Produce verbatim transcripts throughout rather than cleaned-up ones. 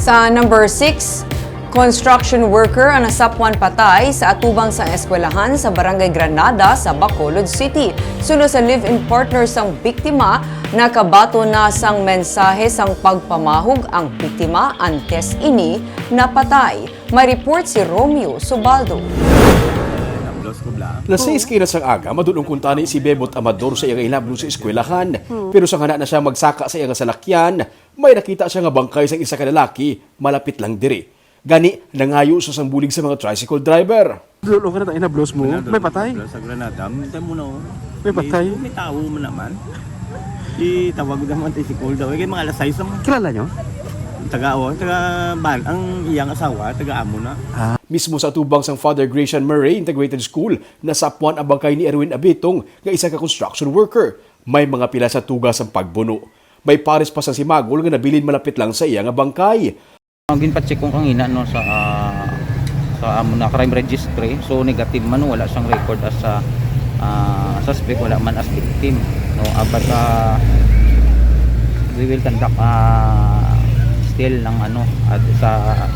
Sa number six, construction worker ang nasapwan patay sa atubang sang eskwelahan sa Barangay Granada sa Bacolod City. Suno sa live-in partner sang biktima, nakabaton na sang mensahe sang pagpamahog ang biktima antes ini napatay. May report si Romeo Subaldo. Las seis kina sang aga, madulong kuntani si Bebot Amador sa iyang ilablo sa eskwelahan. Pero sa hana na siya magsaka sa iyang salakyan, may nakita siya nga bangkay sang isa ka lalaki malapit lang diri. Gani, nangayo siya sang bulig sa mga tricycle driver. Dulo ka na tayo na blows mo. May patay. Sa Granada, may tayo muna oh. May patay. May tao mo naman. Itawag naman tayo si Cole daw. Kaya mga alas sais naman. Kilala nyo? Taga, oh, taga Ban. Ang iyang asawa, taga Amo na. Mismo sa atubang sang Father Gracian Murray Integrated School, nasapwan ang bangkay ni Erwin Abitong nga isa ka construction worker. May mga pila sa tuga sang pagbuno. May pares pa sang simagol nga nabilin malapit lang sa iya nga bangkay. Ang ginpacheck kong kangina no sa ah, sa amo na crime registry, so negative man, wala siyang record as sa ah, suspect, wala man as victim, no. Ah, but ah, we will conduct ah, still ng ano at sa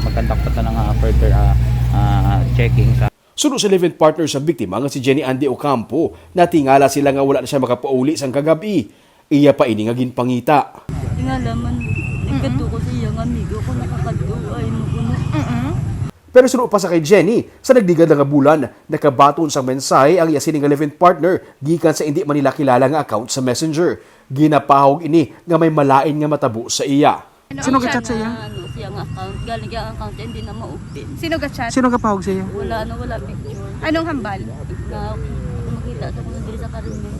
magconduct pa ta ng ah, further ah, ah, checking sa Suno sa live-in partner sa biktima nga si Jenny Andy Ocampo, natingala sila nga wala na siya makapauli sang kagab-i. Iya pa ini nga ginpangita. Tingala man, nagkadto ko sa iya nga amigo ko nakakadto ay mo kuno. Pero suno pa sa kay Jenny, sa nagligad lang nga bulan, nakabaton sang mensahe ang iya sini nga live-in partner gikan sa indi man nila kilala nga account sa Messenger. Ginapahog ini nga may malain nga matabo sa iya. Sino ga-chat sa iya? Ano, siya nga account. Galing ang account niya, hindi na ma-open. Sino ga-chat? Sino gapahog sa iya? Wala na, wala picture. Anong hambal? Na makita sa mga diri sa Karinan.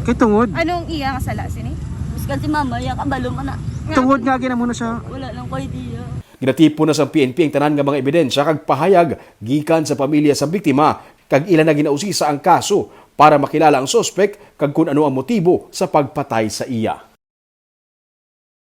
Kay tungod? Anong iya nga sala sini? Miskan si mama, iya kabalo man na. Tungod nga ginamuno siya. Wala lang ko idea. Ginatipon na sang P N P ang tanan nga mga ebidensya kag pahayag gikan sa pamilya sa biktima kag ila na ginausisa ang kaso para makilala ang suspek kag kun ano ang motibo sa pagpatay sa iya.